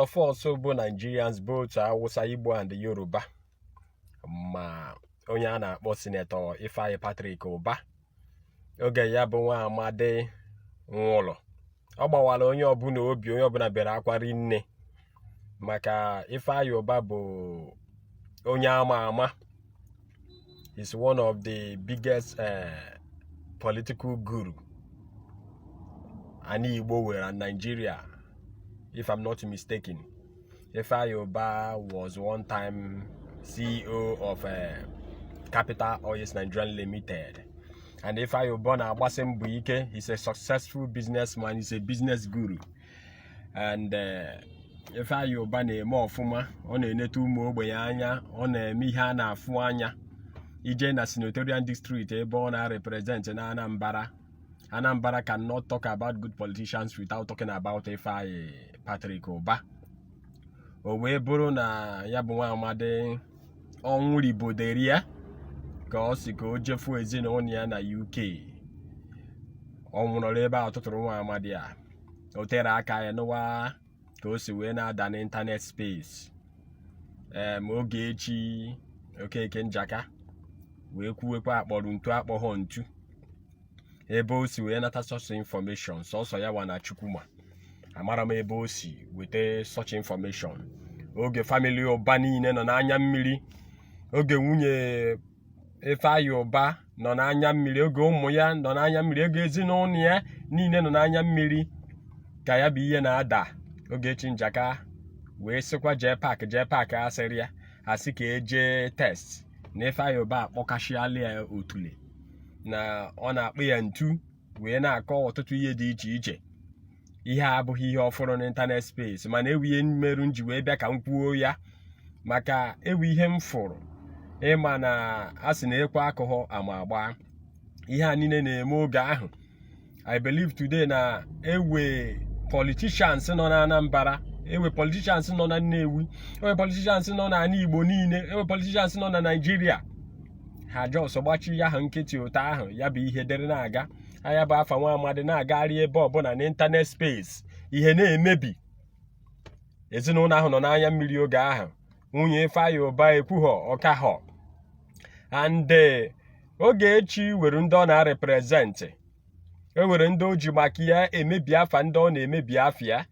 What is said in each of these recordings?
of us bụ Nigerians, both Hausa, Igbo and Yoruba, ma onye a na-akpọ Senator Ifeanyi Patrick Ụba, oge ya bụ nwa amadi nwụrụ, ọ gbawara onye ọbụla obi. Onye ọbụla bịara akwa rinne maka Ifeanyi Ụba bụ onye ama ama, is one of the biggest political guru ani Igbo nwere na Nigeria. If I'm not mistaken, Ifeanyi Uba was one time CEO of Capital Oils Nigerian Limited, and Ifeanyi Uba na-agbasi mbọ ike. He's a successful businessman, he's a business guru, and Ifeanyi Uba na-eme ọfụma. Ọ na-eneta ụmụ ogbenye anya, ọ na-eme ihe a na-afụ anya. Ije na senatorial district ebe ọ na-represent na Anambra, Anambra cannot talk about good politicians without talking about Ifeanyi Patrick Uba. O wee bụrụ na ya bụ nwa amadi ọnwụ ribodere ya ka ọ si ka o jefu ezinụlọ ya na UK. Ọ nwụrụ ebe a tụtụrụ nwa amadi a. O tere aka ya n'ụwa ka o si wee na-ada n'internet space. Ogechi Okeke Njaka wee kwuwekwa akpọrọ ntu akpọghọ ntu. Ebe o si wee nata such information, sọsọ ya wa na Chukwuma. Amara m ebe o si weta such information oge family Ụba niile nọ n'anya mmiri, oge nwunye Ifeanyi Ụba nọ n'anya mmiri, oge ụmụ ya nọ n'anya mmiri, oge ezinụlọ ya niile nọ n'anya mmiri ka ya bụ ihe na-ada. Ogechi Njaka wee sịkwa jee park, jee park. Asịrị ya asị ka ejee test na Ifeanyi Ụba akpọkashiala ya otule, na ọ na-akpụ ya ntu, wee na-akọ ọtụtụ ihe dị iche iche. Ihe a abụghị ihe ọfụrụ n'internet space, mana ewu ihe mmerụ m ji wee bịa ka m kwuo ya maka ewu ihe m fụrụ. Ịma na a sị na ekwe akụghọ ama agba. Ihe a niile na-eme oge ahụ, I believe today na ewe politicians nọ na Anambra, ewe politicians nọ na Nnewi, ewe politicians nọ n'ala Igbo niile, ewe politicians nọ na Nigeria, ha just gbachi ya ahụ nkịtị. Ụtọ ahụ ya bụ ihe dịrị na-aga anya bụ afa nwa amadi na-agagharị ebe ọbụla n'internet space, ihe na-emebi. Ezinụlọ ahụ nọ n'anya mmiri oge ahụ. Nwunye Ifeanyi Ụba ekwughọ ọkaghọ, and Ogechi were ndị ọ na-represent, e were ndị o ji maka ya emebi afa, ndị ọ na-emebi afa ya,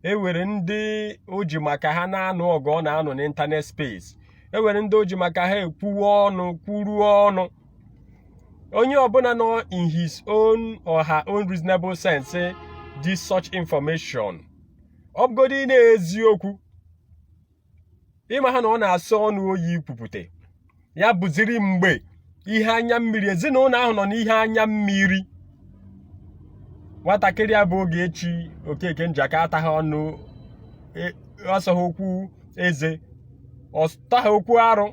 e were ndị o ji maka ha na-anụ ọgụ ọ na-anụ n'internet space, e were ndị o ji maka ha ekwuwe ọnụ, kwuruo ọnụ. Onye ọbụla nọ in his own or her own reasonable sense, this such information, ọ bụgodị na-eziokwu, ịma ha na ọ na-asọ ọnụ oyi ikwupụta ya bụziri mgbe ihe anya mmiri ezinụlọ ahụ nọ n'ihe anya mmiri. Nwatakịrị a bụ Ogechi Okeke Njaka ataghị ọnụ, ọsọghị okwu eze, ọ taghị okwu arụ.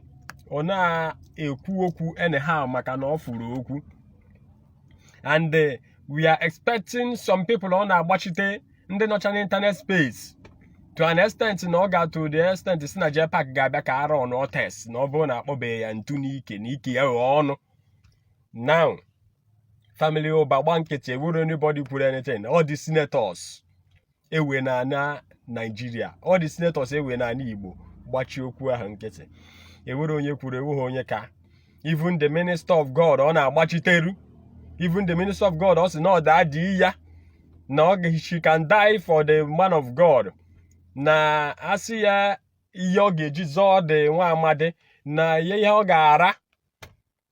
Ọ na-ekwu okwu anyhow maka na ọ furu okwu, and we are expecting some people ọ na-agbachite, ndị nọcha n'internet space, to an extent na ọ ga to the extent si na JPAC ga-abịa ka ara ọnụ test na ọ bụrụ na akpọbeghị ya ntu n'ike na ike ya ghọọ ọnụ. Now family Ụba gba nkịtị, ewere anybody kwuru anything. All the senators ewe na ana Nigeria, all the senators ewe na ana Igbo gbachie okwu ahụ nkịtị. Ewere onye kwuru, enweghị onye ka. Even the minister of God ọ na-agbachiteru, even the minister of God, ọ sị na ọ daa di ya na ọ she can die for the man of God, na asị ya ihe ọ ga-eji zọọ dị nwa amadi na ihe ọ ga-ara.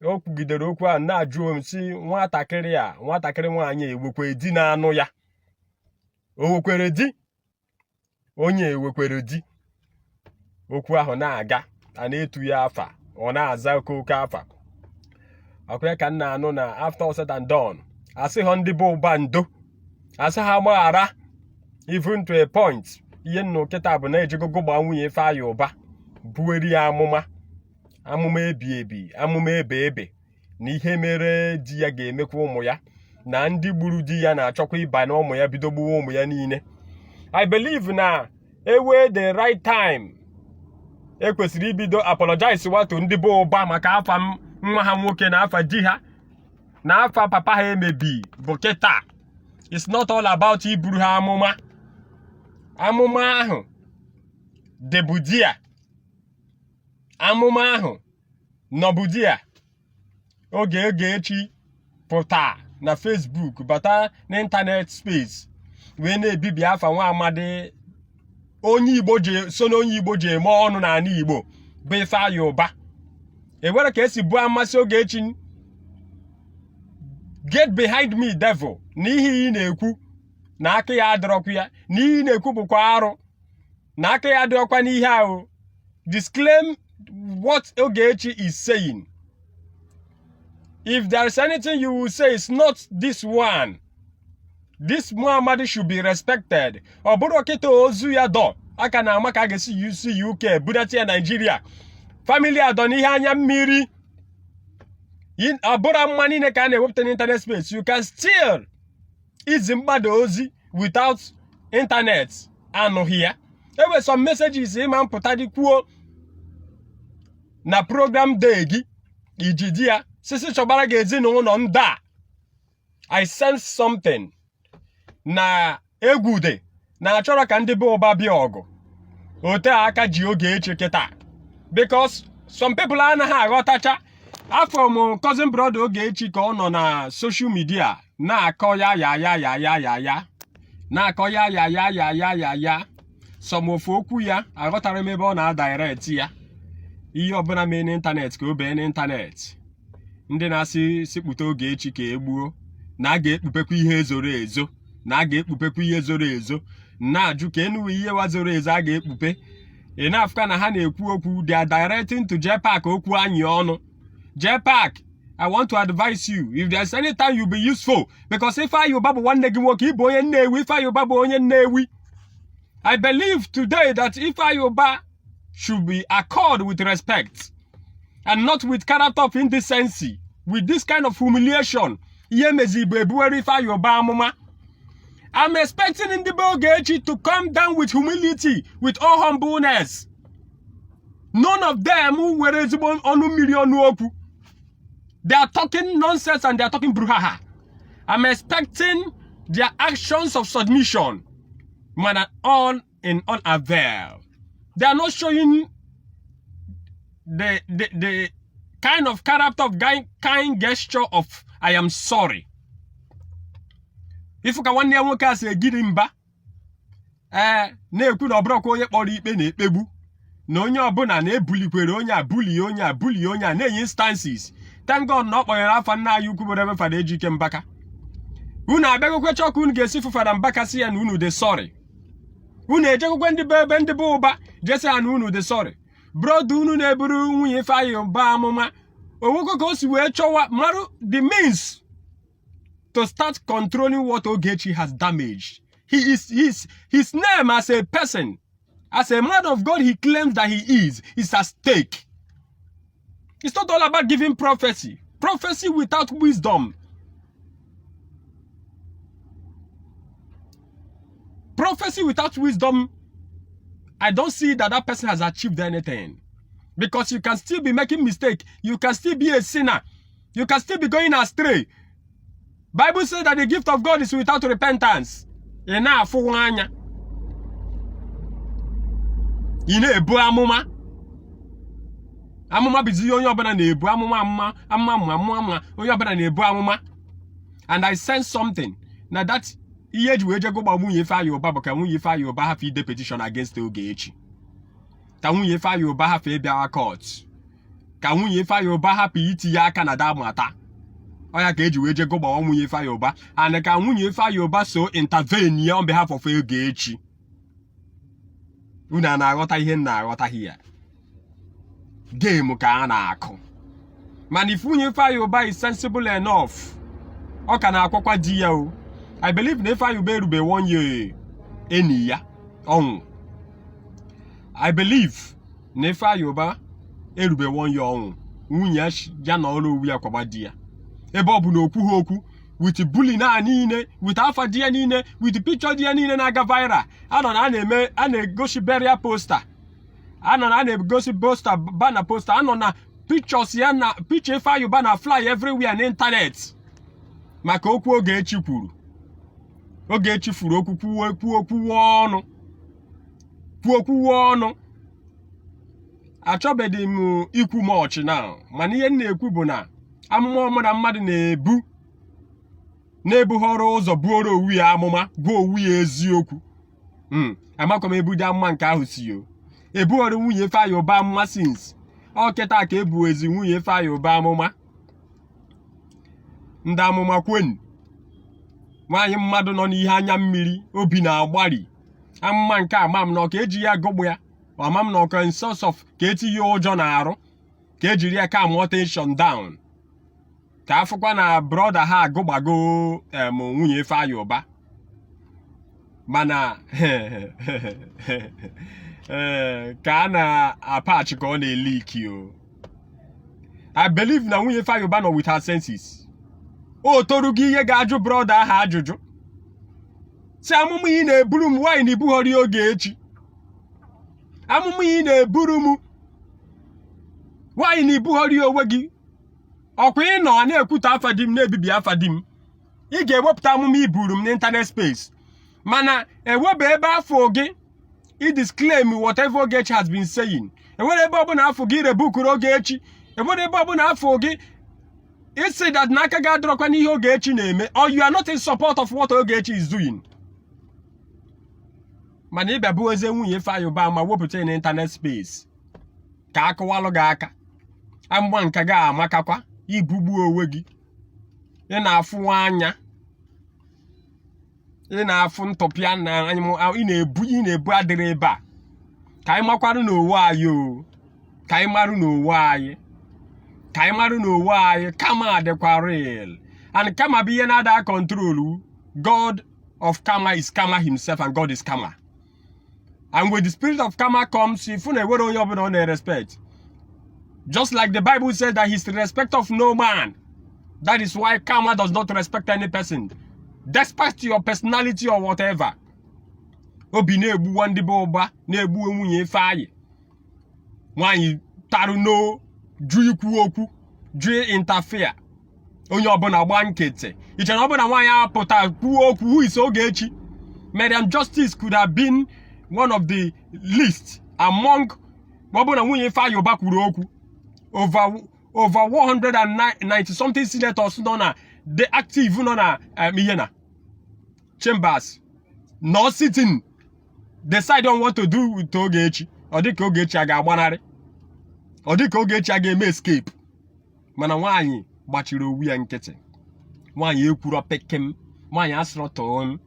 O kwugidere okwu a na-ajụ m si nwatakịrị a, nwatakịrị nwaanyị ewekwe di na-anụ ya, o nwekwere di, onye ewekwere di. Okwu ahụ na-aga, a na-etu ya afa, ọ na-aza oke oke afa. Ọkwa ya ka m na-anụ na after all said and done, asị ha ndị bụ ụba ndo, asị ha gbaghara. Even to a point, ihe nnụ kịta bụ na ejigogo gbaa nwunye Ifeanyị Ụba, buweri ya amụma, amụma ebi ebi, amụma ebe ebe, na ihe mere di ya ga-emekwa ụmụ ya, na ndị gburu di ya na-achọkwa ịba na ụmụ ya, bido gbuwa ụmụ ya niile. I believe na ewe the right time ekwesịrị ibido apologize wato ndị bụ ụba maka afa nwa ha nwoke na afa di ha na afa papa ha emebi bụ kịta. It's not all about iburu ha amụma. Amụma ahụ dịbu there, amụma ahụ nọbụ there oge Ogechi pụta na Facebook, bata n'internet space wee na-ebibi afa nwa amadi onye Igbo ji so na onye Igbo ji eme ọnụ n'ala Igbo bụ Ifeanyi Ụba. Ewere ka esi buo amasị Ogechi, "Get behind me, devil," na ihe ị na-ekwu na aka ya adịrọkwa ya, na ihe ị na-ekwu bụkwa arụ, na aka ya adịrọkwa n'ihe ahụ. Disclaim what Ogechi is saying. If there is anything you will say, it's not this one. This Muhammad should be respected. Ọ bụrụ kịta ozu ya dọ aka na ama ka a ga-esi UC UK budata ya Nigeria, family adọ n'ihe anya mmiri. Ọ bụrụ mma niile ka a na-ewepụta n'internet space. You can still izi mmadụ ozi without internet anụghị ya. Enwe some messages ịma mpụta dị kwuo na program day gị iji di ya sisi chọbara gị ezinụlọ ndị a. I sense something na egwude na-achọrọ ka ndị be ụba bịa ọgụ ote aka ji Ogechi kịta, because some people anaghị aghọtacha. Afọ m cousin brother Ogechi ka ọ nọ na social media na-akọ ya ya ya ya ya ya ya, na-akọ ya ya ya ya ya ya ya. Some ofu okwu ya aghọtara m ebe ọ na-adirect ya. Ihe ọbụla mee n'internet ka o bee n'internet. Ndị na-asị sikpụta Ogechi ka e gbuo, na a ga-ekpupekwa ihe zoro ezo, na a ga-ekpupekwa ihe zoro ezo, na-ajụ ka enuwe ihe wa zoro ezo a ga-ekpupe. Ị na-afụka na ha na-ekwu okwu, they are directing to JPAC okwu anyị ọnụ. JPAC, I want to advise you, if there's any time you be useful, because Ifeanyi Uba bụ nwanne gị nwoke, ịbụ onye Nnewi. Ifeanyi Uba bụ onye Nnewi. I believe today that Ifeanyi Uba should be accorded with respect and not with character of indecency, with this kind of humiliation. Ihe mezi bụ ebuwere Ifeanyi Uba amụma. I'm expecting ndị be Ogechi to come down with humility, with all humbleness. None of them were ezigbo ọnụ mmiri ọnụ okwu. They are talking nonsense and they are talking brouhaha. I'm expecting their actions of submission, mana all in all avail. They are not showing the kind of character of kind gesture of "I am sorry." Ifu ka nwanne ya nwoke a si egiri mba ee na-ekwu na ọ bụrụkwa onye kpọrọ ikpe na-ekpegbu na onye ọbụla na-ebulikwere onye a bulie, onye a bulie, onye a na-enye instances. Thank God na ọ kpọnyere afa nna anyị ukwu bụ Reverend Fada Ejike Mbaka. Unu abịagokwe chọọ ka unu ga-esi fụ Fada Mbaka si ya na unu dị sorry. Unu ejegokwe ndị be ebe ndị be ụba jesi ha na unu dị sorry. Brother unu na-eburu nwunye Ifeanyị Ụba amụma onwekwe ka o si wee chọwa marụ the means to start controlling what Ogechi has damaged. He is his name as a person, as a man of God he claims that he is at stake. It's not all about giving prophecy. Prophecy without wisdom. Prophecy without wisdom, I don't see that that person has achieved anything. Because you can still be making mistake. You can still be a sinner. You can still be going astray. Bible says that the gift of God is without repentance. Ị na-afụwa anya. Ị na-ebu amụma. Amụma bụzi ihe onye ọbụla na-ebu amụma, amụma, amụma, amụma, amụma, onye ọbụla na-ebu amụma. And I sense something na that ihe eji wee jego gba nwunye Ifeanyi Ụba bụ ka nwunye Ifeanyi Ụba hafụ ide petition against Ogechi, ka nwunye Ifeanyi Ụba hafụ ịbịawa court, ka nwunye Ifeanyi Ụba hapụ itinye aka na that matter. Ọ ya ka eji wee jego gbawa nwunye Ifeanyi Ụba, and ka nwunye Ifeanyi Ụba so intervene ya on behalf of Ogechi. Unu a na-aghọta ihe m na-aghọtaghị ya? Game ka a na-akụ. Mana if nwunye Ifeanyi Ụba is sensible enough, ọ ka na-akwakwa di ya o. I believe na Ifeanyi Ụba erube one year enyi ya ọnwụ. I believe na Ifeanyi Ụba erube one year ọnwụ nwunye ya ya na ọrụ owu ya kwaba di ya, ebe ọ bụ na okwu ha okwu with bully na niile, with afa di ya niile, with picture di ya niile na-aga viral. Anọ na a na-eme, a na-egosi burial poster, anọ na a na-egosi poster, banner poster, anọ na pictures ya na picture Ifeanyi Ụba na fly everywhere n'internet maka okwu Ogechi kwuru. Ogechi furu okwu kwuo kwuo kwuo ọnụ kwuo kwuo ọnụ. Achọbeghị m ikwu much now, mana ihe m na-ekwu bụ na amụma ọmụna mmadụ na-ebu na-ebughọrọ ụzọ buoro owu ya amụma, gwa owu ya eziokwu. Amakwa m ebudo amụma nke ahụ si o ebughọrọ nwunye Ifeanyi Ụba amụma since ọ kịta ka ebu ezi nwunye Ifeanyi Ụba amụma. Ndị amụma kwenu, nwaanyị mmadụ nọ n'ihe anya mmiri, obi na-agbari. Amụma nke ama m na ọ ka eji ya gụgbụ ya, ama m na ọka in source of ka etinye ụjọ na-arụ, ka ejiri ya calm tension down, ka afụkwa na brother ha agụgbago em nwunye Ifeanyi Ụba. Mana ee, ka a na-apachi ka ọ na-eliki o. I believe na nwunye Ifeanyi Ụba nọ with her senses. O torugo ihe ga-ajụ brother ahụ ajụjụ si, amụma ị na-eburu m, nwaanyị na ibughọrọ Ogechi? Amụma ị na-eburu m, nwaanyị na ibughọrọ onwe gị? Ọkwa ị nọ na-ekwute afa di m, na-ebibi afa di m. Ị ga-ewepụta amụma iburu m n'internet space, mana ewebe ebe afọ gị i disclaim whatever Ogechi has been saying. Enwere ebe ọbụla afọ gị rebukuru Ogechi? Enwere ebe ọbụla afọ gị isi that n'aka gị adịrọkwa n'ihe Ogechi na-eme, or you are not in support of what Ogechi is doing? Mana ịbịa bụ eze nwunye Ifeanyi Ụba ma wepụta ya n'internet space ka akụwalụ gị aka. Amụma nke gị amakakwa ibugbu onwe gị. Ị na-afụ anya, ị na-afụ ntụpịa na ị na-ebu, ị na-ebu adịrị ebe a. Ka anyị makwarụ n'onwe anyị o, ka anyị marụ n'onwe anyị, ka anyị marụ n'onwe anyị. Karma dịkwa real, and karma bụ ihe na-ada control. God of karma is karma himself, and God is karma, and when the spirit of karma comes, ifu na ewere onye ọbụla ọ na-respect, just like the Bible says that he's the respect of no man. That is why karma does not respect any person, despite your personality or whatever. Obi na-egbuwa ndị be ụba, na-egbu nwunye Ifeanyị. Nwaanyị tarụ no, jụ ikwu okwu, jụ interfere. Onye ọbụla gba nkịtị. Iche na ọbụla nwaanyị apụta kwuo okwu, who is Ogechi? Mariam Justice could have been one of the list among ma ọ bụrụ na nwunye Ifeanyị Ụba kwuru okwu. Over 190 something senators nọ na the active, nọ na ihe na chambers, nọ sitting, decide on what to do with Ogechi. Ọ dị ka Ogechi a ga-agbanarị, ọ dị ka Ogechi a ga-eme escape, mana nwaanyị gbachiri owu ya nkịtị. Nwaanyị ekwuro pekem, nwaanyị asịrọ tọọ,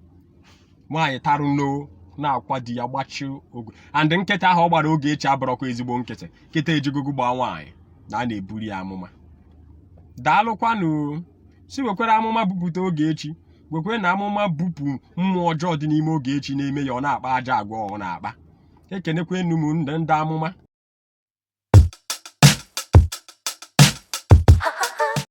nwaanyị tarụ no na-akwa di ya gbachi oge. And nkịta ahụ ọ gbara Ogechi abụrọkwa ezigbo nkịtị. Nkịta ejigogo gbaa nwaanyị na a na-eburi ya amụma. Daalụkwanụ. Si wekwere amụma bupụta Ogechi, wekwere na amụma bupụ mmụọ ọjọọ dị n'ime Ogechi na-eme ya ọ na-akpa aja agwa ọ na-akpa. Ekenekwa enu m ndị amụma.